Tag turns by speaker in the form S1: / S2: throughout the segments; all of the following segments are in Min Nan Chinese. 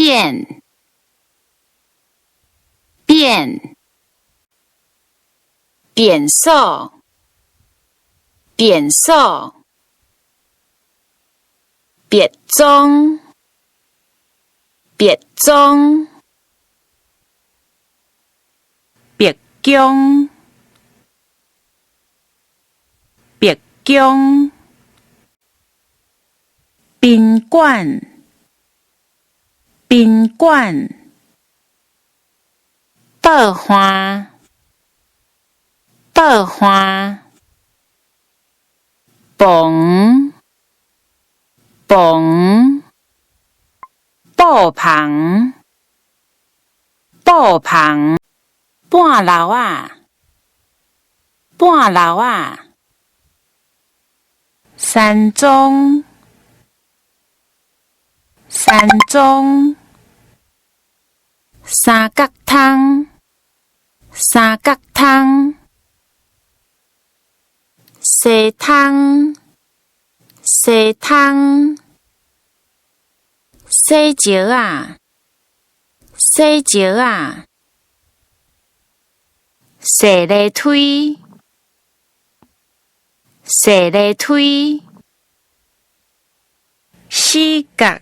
S1: 變，變，便所，便所，別莊，別莊，
S2: 白宮，白宮，賓館，賓館，
S1: 報岸，報岸，棚，棚，布棚，布棚，半樓仔，半樓仔，
S2: 山莊，山莊，
S1: 三角窗，三角窗，西窗，西窗，洗石仔，洗石仔，踅螺梯，踅螺梯，
S2: 死角，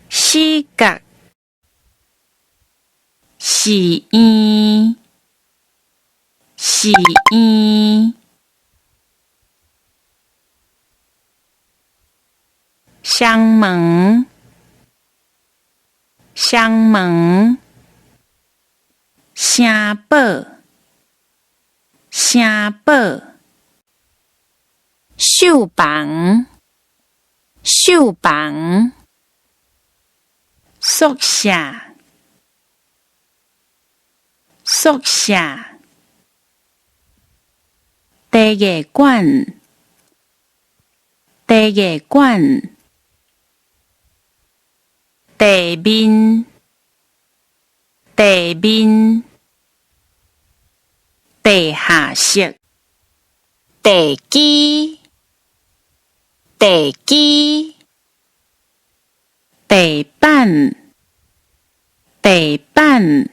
S2: 死角，寺院，寺院，雙門，雙門，城堡，城堡，
S1: 繡房，繡房，
S2: 宿舍，宿舍，茶藝館，茶藝館，地面，地面，地下室，
S1: 地基，地基，
S2: 地板，地板，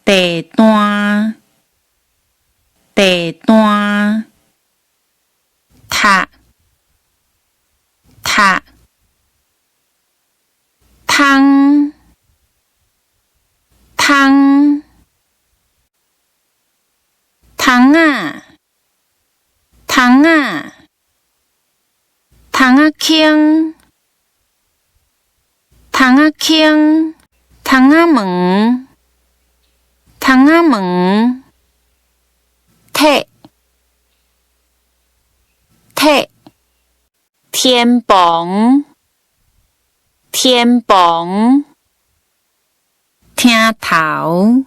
S2: 地段，地段，
S1: 塔，塔，窗，窗，窗仔，窗仔，窗仔坑，窗仔坑，窗仔門，窗仔門，鐵，鐵，天棚，天棚，
S2: 廳頭，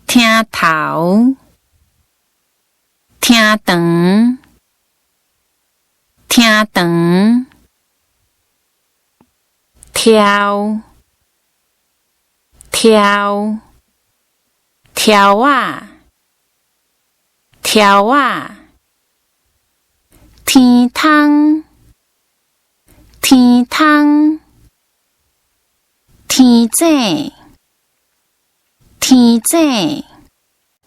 S2: 廳頭，廳堂，廳堂，柱，柱，
S1: 柱仔，柱仔，天窗，天窗，天井，天井，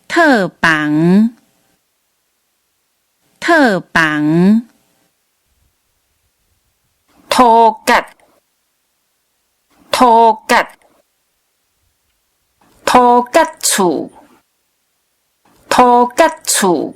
S2: 套房，套房，
S3: 塗角，塗角，塗角厝，塗角厝。